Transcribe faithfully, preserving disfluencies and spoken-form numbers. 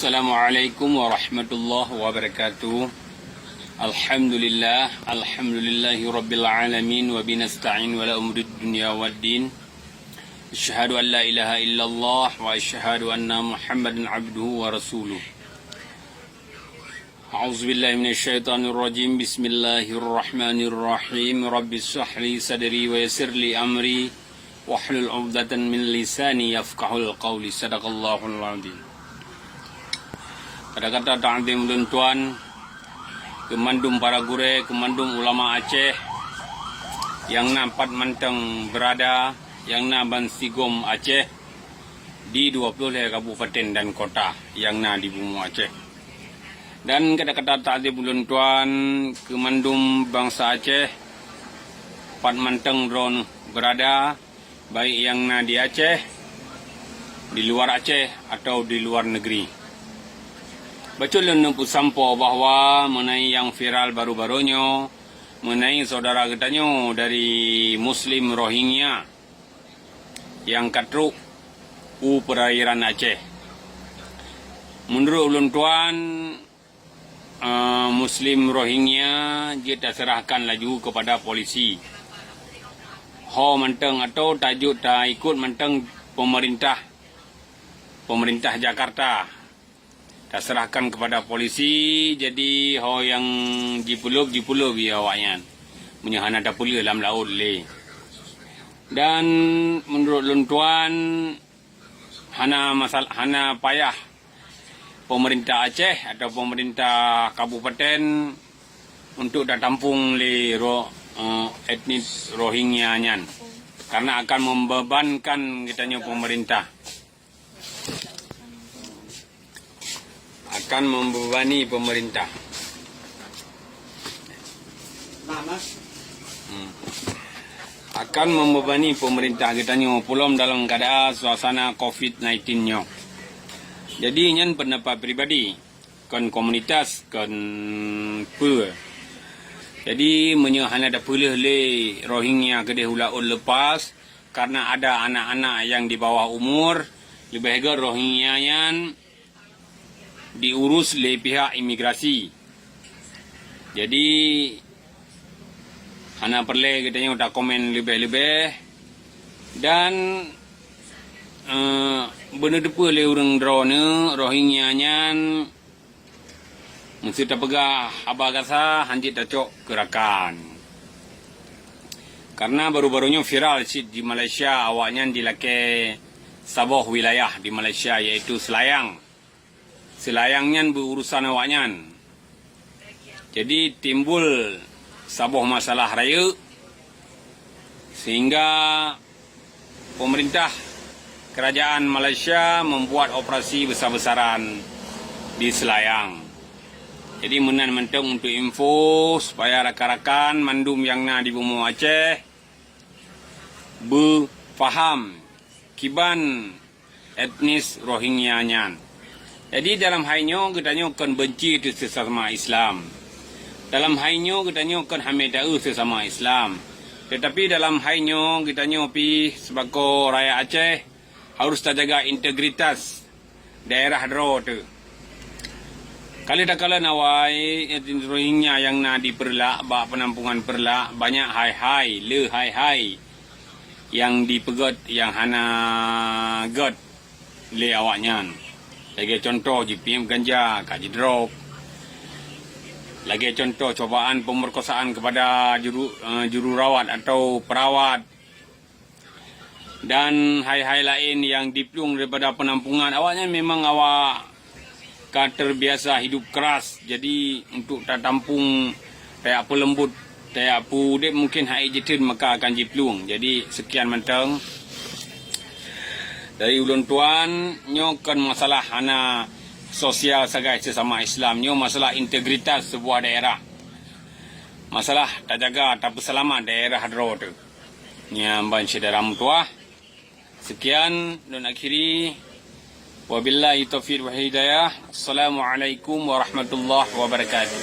Assalamualaikum warahmatullahi wabarakatuh. Alhamdulillah, alhamdulillahi rabbil alamin, wa binasta'in wala umuri dunya waddin. Asyhadu an la ilaha illallah wa asyhadu anna Muhammadan abduhu wa rasuluh. A'udzubillahi minasyaitonirrajim. Bismillahirrahmanirrahim. Rabbi shrah li sadri wa yassir li amri wahlul 'uqdatan min lisani yafqahul qauli. Sadaqallahul azim. Kata-kata ta'zim ulôn tuan keu mandum para gurée, keu mandum ulama Aceh nyang na pat mantong beurada, nyang na ban sigom Aceh di dua ploh lhée kabupaten dan kota nyang na di bumoe Aceh. Dan kata-kata ta'zim ulôn tuan keu mandum bansa Aceh pat mantong droeneuh beurada, baik nyang na di Aceh, di luar Aceh, atau di luar negeri. Bacut lôn neupeusampoe bahwa meunai nyang viral baru-baru nyoe, meunai syedara geutanyoe dari Muslim Rohingya nyang ka trok u peurairan Aceh. Meunurot ulôn tuan, eh, Muslim Rohingya jeuet taseurahkan laju keupada polisi. Ho mantong atau tajok taikot mantong pemerintah, pemerintah Jakarta. Taseurahkan keupada polisi, jadi ho nyang jipeuleueb, jipeuleueb bak awaknyan. Meunyoe hana tapeuleueh lam laôt lé. Dan meunurot lôn tuan, hana masal-, hana payah pemerintah Aceh atau pemerintah kabupaten untuk tatampung lé ro-, eh, etnis Rohingya nyan, karena akan membebankan geutanyoe pemerintah. Akan membebani pemerintah. Hmm. Akan membebani pemerintah geutanyoe pulom dalam keadaan suasana covid sembilan belas nyoe. Jadi, nyan pendapat pribadi, kon komunitas, kon peue. Jadi, meunyoe hana tapeuleueh lé Rohingya keudeh u laôt lepas, karena ada anak-anak yang di bawah umur, leubeh gét Rohingya nyan diurus lé pihak imigrasi. Jadi, hana peureulée geutanyoe takomen leubeh-leubeh. Dan, eh, beuneuteupeu lé ureuëng droeneuh, Rohingya nyan, meuseuti tapeugah haba gasa, hanjeuet tacok keu rakan. Karena baru-baru nyoe viral cit di Malaysia, awaknyan dilakée saboh wilayah di Malaysia, yaitu Selayang. Selayang nyan beuurusan awaknyan. Jadi, timbul saboh masalah rayeuk, sehingga pemerintah kerajaan Malaysia membuat operasi besar-besaran di Selayang. Jadi, meunan mantong untuk info supaya rakan-rakan mandum nyang na di bumoe Aceh beufaham kiban etnis Rohingya nyan. Jadi, dalam hai nyoe geutanyoe kon beunci teuh sesama Islam. Dalam hai nyoe geutanyoe kon hamé taeu sesama Islam. Tetapi dalam hai nyoe geutanyoe pih seubagoe rakyat Aceh harus tajaga integritas daerah droe teuh. Ka lheueh takalon awai etnis Rohingya nyang na di Peureulak, bak peunampungan Peureulak, banyak hai-hai, le hai-hai nyang dipeugét nyang hana gét lé awaknyan. Lagée contoh, jipiep ganja, ka jidrop. Lagée contoh, cobaan pemerkosaan kepada juru, eh, jururawat atau perawat. Dan hai-hai laén nyang diplueng daripada peunampungan. Awaknyan memang awak ka terbiasa hidup keras. Jadi, untuk tatampung, tajak peuleumbot, tajak peuudeb mungkin hai jiteun maka akan jiplueng. Jadi, sekian mantong dari ulôn tuan. Nyoe kon masalah hana sosial sagai sesama Islam. Nyoe masalah integritas sebuah daerah. Masalah tajaga, tapeuseulamat daerah droe teuh. Nyan ban syedara meutuwah. Sekian lôn akhiri. Wabillahi taufiq wal hidayah. Assalamualaikum warahmatullahi wabarakatuh.